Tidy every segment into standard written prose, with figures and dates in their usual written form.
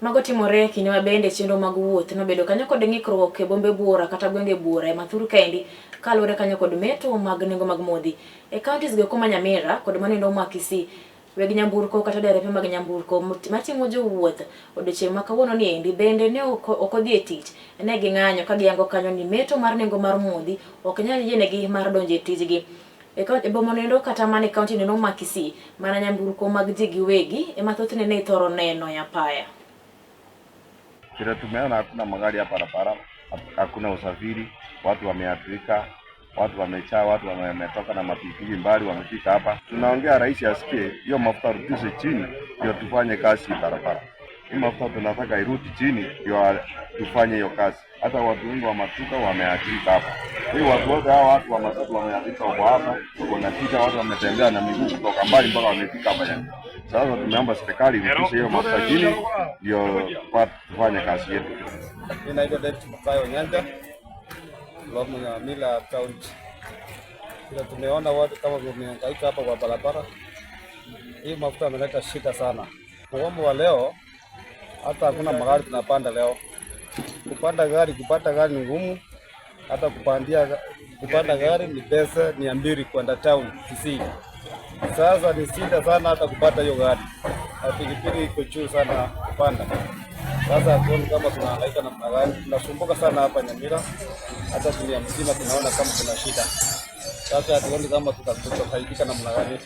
Mago timore e kinde ma bende chenro mag wuoth nobedo kanyo kod ng'ikruok e bombe buora kata gwenge buora e Mathur kaendi kaluwore kanyo kod meto mag nengo mag modhi e counties go eko ma Nyamira kod manendo ma Kisii. Weg nyamburko kata derepe mag nyamburko mating'o jowuoth odiochieng' ma kawuono ni endi bende ne ok odhi e tich. Ne ging'anyo ka giyango kanyo ni meto mar nengo mar modhi ok nyal yienegi mar donjo e tijgi. E boma noendo kata mana e kaunti noendo ma Kisii, mana nyamburko mag ji giwegi ema thothne ne ithoro neno e apaya. Vile tumeona hakuna magari ya barabara, hakuna usafiri, watu wameathirika, watu wamechaa, watu wametoka na mapikipiki mbali wamefika hapa. Tunaongea rais asikie hiyo mafuta rudishe chini ndio tufanye kazi barabara. Hii mafuta tunataka irudi chini ndio tufanye hiyo kazi. Hata watu wengi wa matuka wameathirika hapa. Hii watu wote hawa watu wa matatu wameathirika wako hapa, wako na shida, watu wametembea na miguu kutoka mbali mpaka wamefika hapa yani. Sasa tumeomba serikali irudishe hiyo mafuta chini ndio tufanye kazi yetu. Mimi naitwa David Makayo Nyanja from Nyamira County. Ila tumeona watu kama wamehangaika hapa kwa barabara. Hii mafuta ameleta shida sana. Mgomo wa leo hata hakuna magari tunapanda leo. Kupanda gari, kupata gari ni ngumu. Hata kupandia kupanda gari ni pesa 200 kwenda town Kisii. Sasa ni shida sana hata kupata hiyo gari. Na pikipiki iko juu sana kupanda. Sasa hatuoni kama tunahangaika namna gani, tunasumbuka sana hapa Nyamira, hata dunia mzima tunaona kama kuna shida. Sasa hatuoni kama tutasaidika namna gani.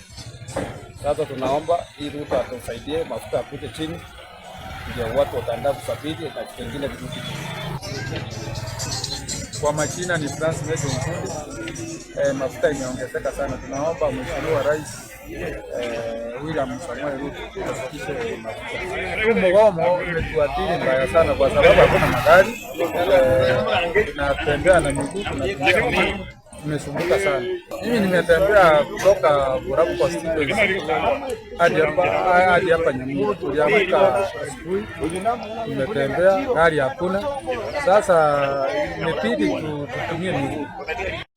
Sasa tunaomba hii Ruto atusaidie, mafuta akuje chini, ndio watu wataandaa kusafiri na pengine virudi chini. Kwa majina ni Francis Mejo Mfundi. Mafuta imeongezeka sana. Tunaomba Mheshimiwa Rais William Samoei Ruto afikishe mafuta. Huu mgomo umetuathiri mbaya sana kwa sababu hakuna magari, tunatembea na miguu, tunatumia miguu, tumesumbuka sana. Mimi nimetembea kutoka Borabu constituency hadi hapa Nyamira. Tuliamka asubuhi, tumetembea, gari hakuna. Sasa imebidi tutumie miguu.